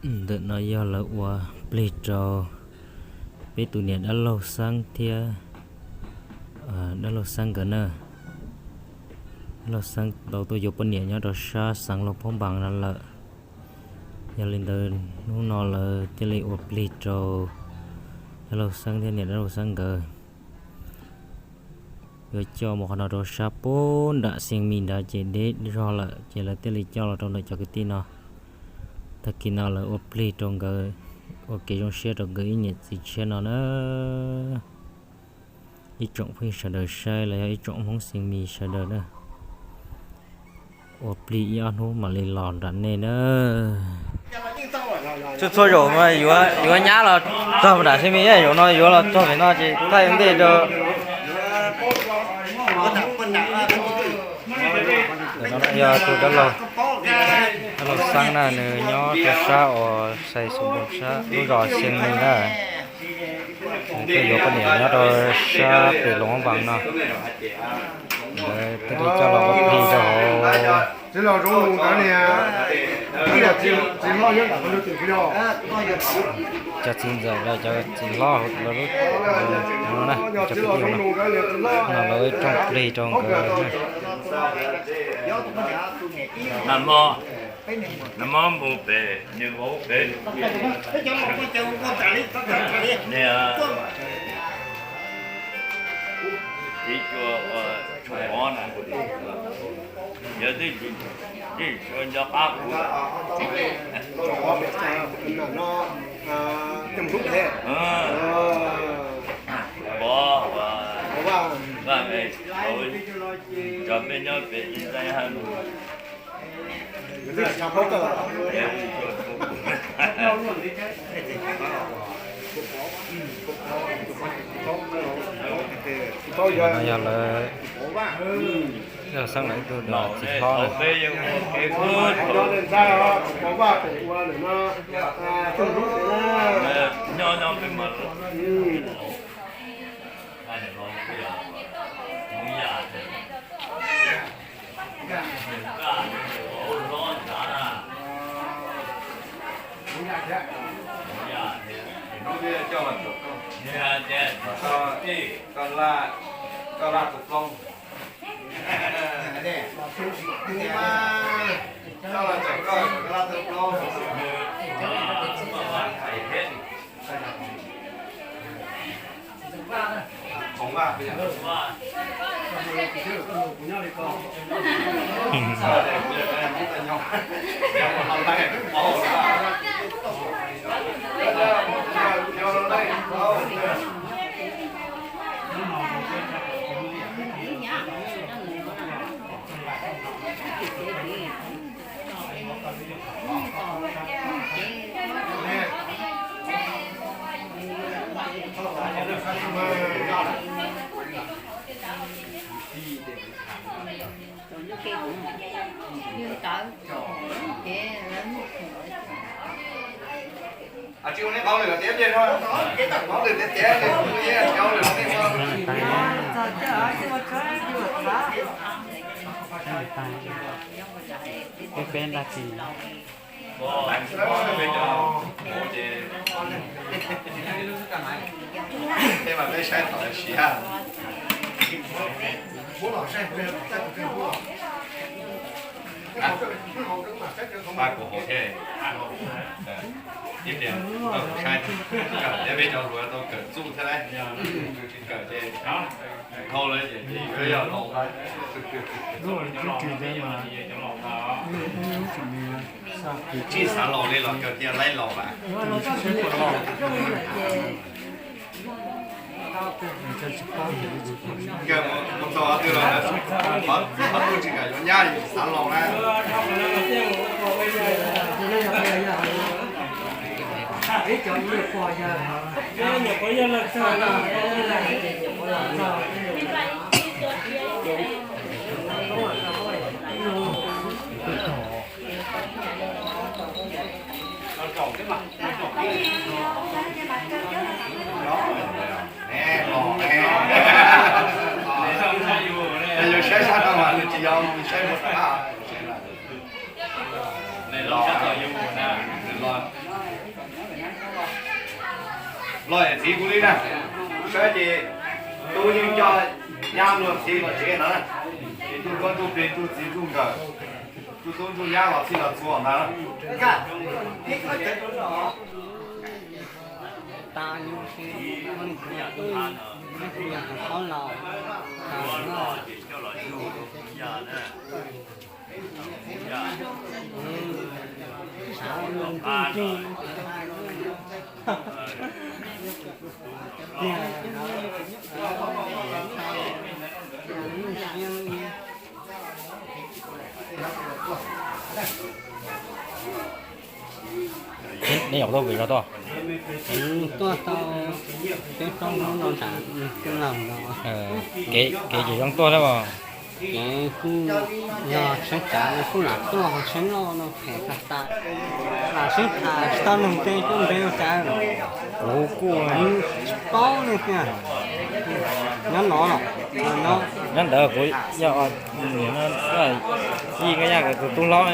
Ntawm no yog lawv ua plig rau peb tus niam dab laug Xeeb thiab dab laug Xeeb nkawd na. Dab laug Xeeb tau tuaj yuav poj niam nyob rau sab xeev Luang Phab Npas no lawm. Yog li ntawd hnub no lawv thiaj li ua plig rau dab laug Xeeb thiab niam dab laug Xeeb nkawd. Yuav coj mus qhov no rau sab puag nram Xiav Mis nrad ces deb zog lawm ces lawv thiaj li coj los rau ntawm cov kwv tij no. Tag kis no lawv ua plig rau nkawd, ua kev zoo siab rau nkawd ib niam txiv tshiab no na. Ib tsoom phooj ywg sawv daws saib los yog ib tsoom Hmoob Xiav Mis sawv daws na, ua plig ib ob hnub mam li los nram nej na. Txhua txhua zaum mas yuav nyab los txog nram Xiav Mis, zaum no yuav los txog pem no ces thaij ua ntej rau. Ntawm no yog tus dab laug, dab laug Xeeb na, nws nyob rau sab uas Xais Xus Npoos sab lub zos Xiav Mis na. Nws tuaj yuav poj niam nyob rau sab pem Luang Phab Npas no. Lawv thiaj li coj los ua plig rau hauv. Cov txiv ntxawm los cov txiv hlob lawv lub no na, cov kwv tij no, no lawv ua rooj plig rau nkawd. Nag hmo mus pem, nws mus pem, niag txiv cua ua tshooj mov na, yog twb tsis nco qab kuv. Pov, Vaj, Vaj, cov peb nyob pem ib ntais ha lug. No yog lawv, yog Xeeb lawv ib tug txiv hlob na. Koj laj tus ploog. Koj los tseem koj, koj laj tus ploog. Peb peb nrag kis. Peb mas peb saib tom siav. Pab kuv hauv thiab. Ib pliag tau kuv saib, kawm thiab peb cov hluas tau kawm txuj thiab lauj. Tsis kawm ces dhau lawm ces yuav yog laus lawm. Tsis xav laus li los kawg thiaj laib laus lawm. Nkawd mus txog qhov twg los qhov twg tsis kam yuav nyab, yus xav laus na. Yus saib sab no mas nws tsis yog, nws saib mus rau qab. Nws los, nws los, Los txiv kuv li na, saib ces tub yeej coj nyab luag txiv los tsev no na, ces tus koj ntsuj plig ntsuj txiv ntsuj nkawm, tus tub ntsuj nyab los txhij los txhua ntag. Nej nyuam qhuav tuaj pem zos tuaj? Tuaj tau peb plaub hnub no nram Tub Laug no. Kev ces zoo tuaj thiab os. Kev kuj yog tsheb cav no kuj lam tuaj hauv tsheb loj no phem tag tas, lam sib tham tsis tau neeg ces kuj ntev ua cas. Kuv kuj tsis paub li tiag. Nyob no los? Nyob ntawd kuv yog Yij Nkaj Yaj tus tub hlob.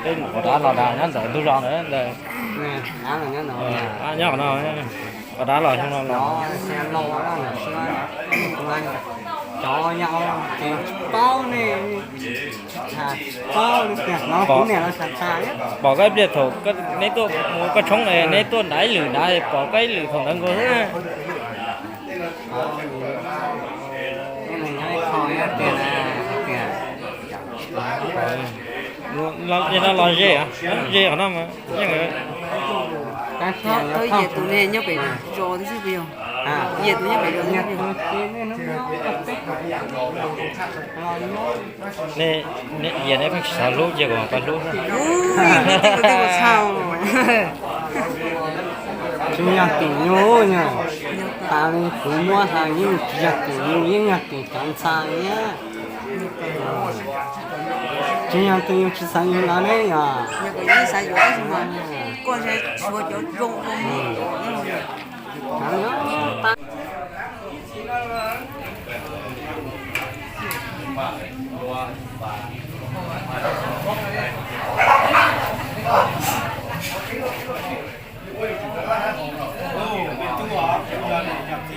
Peb mus kom dab los nyob ntawm ntug zos ntawd. Nyob no, kom dab los xyoo no los. Cov yau ces tsis paub ne, tsis tham tsis paub li tiag, hnov kuv niam lawv tham tham. Pom koj ib pliag thaum neb tuaj mus koj tshoob, neb tuaj nrad ib lwm nrad, pom koj ib lwm thaum ntawd nkaus xwb. Ces no los ze, ze qhov no mas. Tau yam tus ne nyob pem zos twb tsis peb yog, yam tus nyob pem zos twb tsis peb yog. Nej, nej yam nej pheej tsis xav hlub cia kuv mam pab hlub xwb. Tsis yog tim nyuj, tas li kuv muab hais yeej tsis yog tim nyuj, yeej yog tim cov ntxhais thiab. Tsis yog tim nyuj tsis xav yuav lawv ne yog.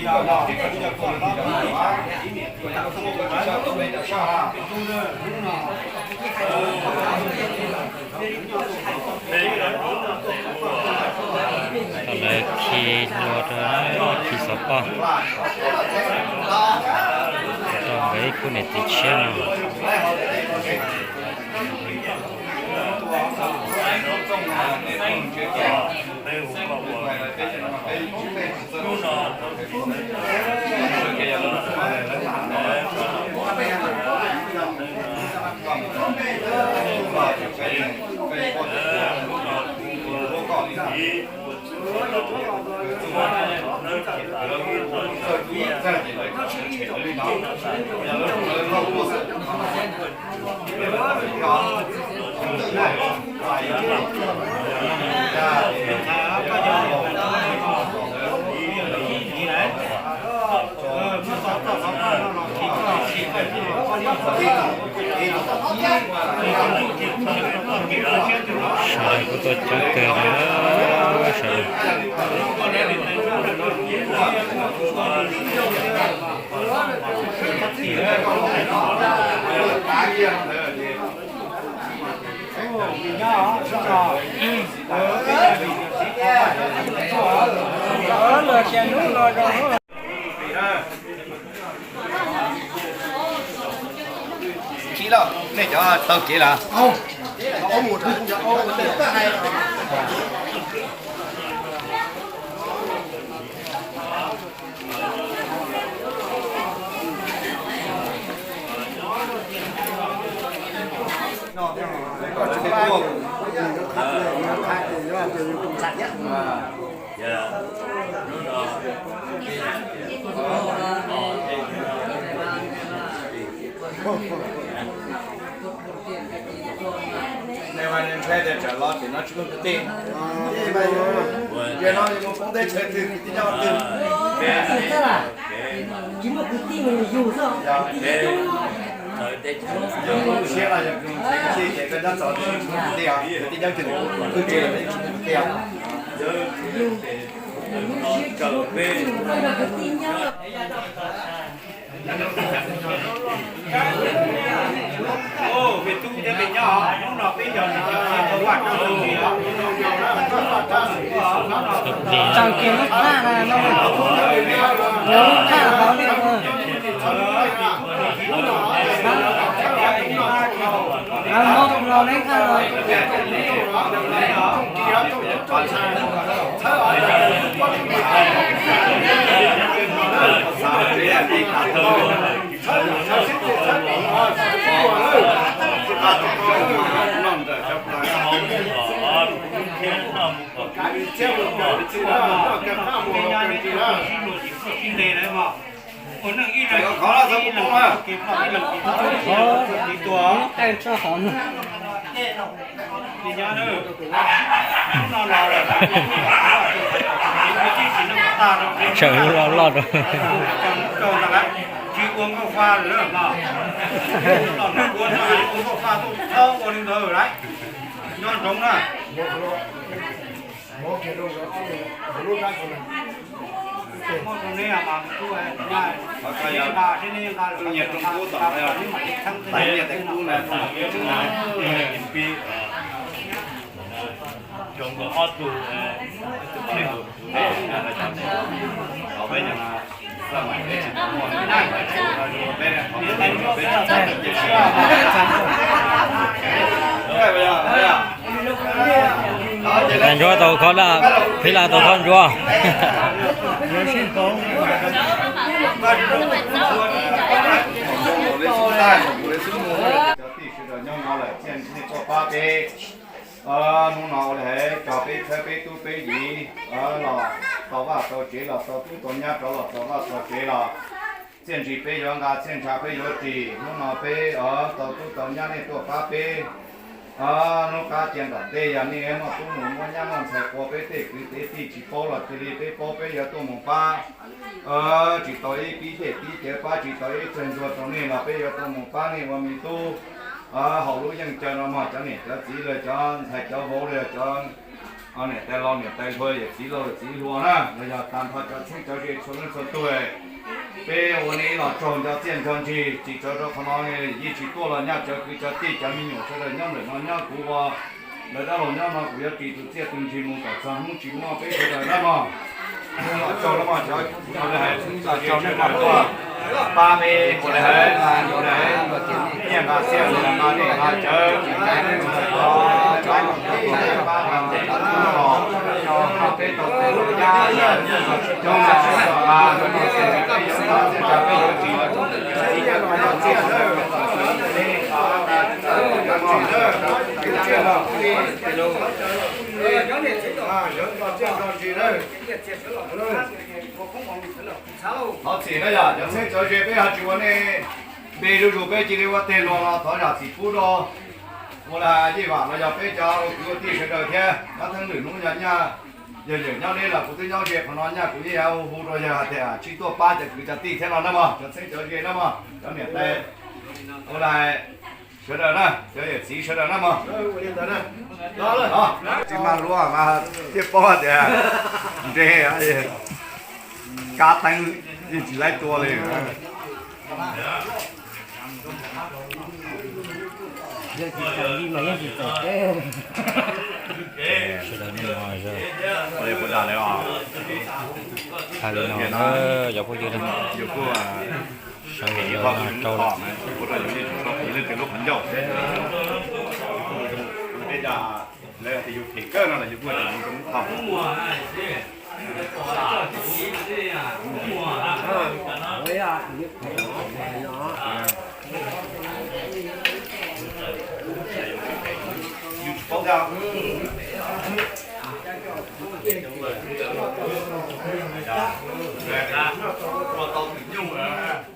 Tau lawv khi hlua rau, khi xov poj rau nkawd ib khub niam txiv tshiab no. Sawv daws kuj tuaj coob kawg na, sawv daws. Tsis los nej cov taw kev lawm. Ntshai tias tsam los tim no tsis muaj kwv tij. Yog no mus poob teb chaws twg kwv tij nyob twg. Tsis muaj kwv tij mus yug xwb, kwv tij coob coob. Siab los yog tsis siab ces koj nyob txog ti os, tib nyob kiag ntawm kwj tse los tib tsis ti os. Txog kiag lub thaj na, no, lub thaj hauv li. Mob los neb thaj los. Tsawm loj loj rau. Ntsuab tau khob laj, Phib Laj tau khob ntsuab. Cov tij sawv daws nyob no lawm, txiaj ntsig nej tuaj pab peb. Hnub no ua li hais tso peb txhawb peb tub peb yiv los tau vaj tau tsev los tau tub tau nyab rov los tau vaj tau tsev los txiaj ntsig peb yuav nqa, txiaj ntsha peb yuav ris. Hnub no peb tau tub tau nyab nej tuaj pab peb. Hnub qab cia nram ntej yog nej muaj tub mus muaj nyab muaj ntxhais qua peb tej kwv tej tij tsis paub los cia li peb paub peb yuav tuaj mus pab. Tsis tau ib pib dej pib cawv pab, tsis tau ib txawg ntsuag rau nej los peb yuav tuaj mus pab nej ua me tub. Haus lub yeej caw no mog, cov niam cov txiv los cov ntxhais cov vauv los yog cov niam tais laus niam tais hluas, yawm txiv laus yawm txiv hluas na, los yog tag nrho cov txheeb cov ze txhua leej txhua tug. Peb ua nej ib los tsaug nco txiaj nco ntsig, tsis tsawv rau qhov no yeej tsis tuaj los nyaj cov kwv cov tij cov me nyuam sawv daws nyob ntawm no nyob kuv ua lawv dab laug nyob no kuv yuav ris tus txiaj tus ntsig mus kom txog hnub tsis muaj peb sawv daws na mog. Los tsaug na mog cov kuv no li hais txheeb txheeb ze sawv daws tuaj pab peb ua li hais, nyiaj nqa txiaj nqa dej nqa cawv, cov pab peb tau tus nyab coob na, peb yuav ris txiaj ntsig na. Thov txim na yom, cov txheeb cov ze peb ho tsis ua nej npe zuj zus, peb cia li ua teg luag los thov zam txim pub rau ua li Yij Vam los yog peb cov kwv ua tij sawv daws thiab. Nyob thoob lwm hnub yog nyaj yog yawm nyob deb los kuv twb nyob ze qhov no nyaj, kuv yeej yuav hu hu rau yawg hais tias tsij tuaj pab cov kwv cov tij thiab no na mog, cov txheeb cov ze na mog, cov niam tais ua li sawv daws na, cov yawm txiv sawv daws na mog. Tsis mag luaj mas thiaj paub tias ntshe kab teeb yeej tsis laib tua li. Sawv daws nej no, hais li no na, cov phooj ywg, sawv daws rau lawm. Ua tau twm nyuj lawm.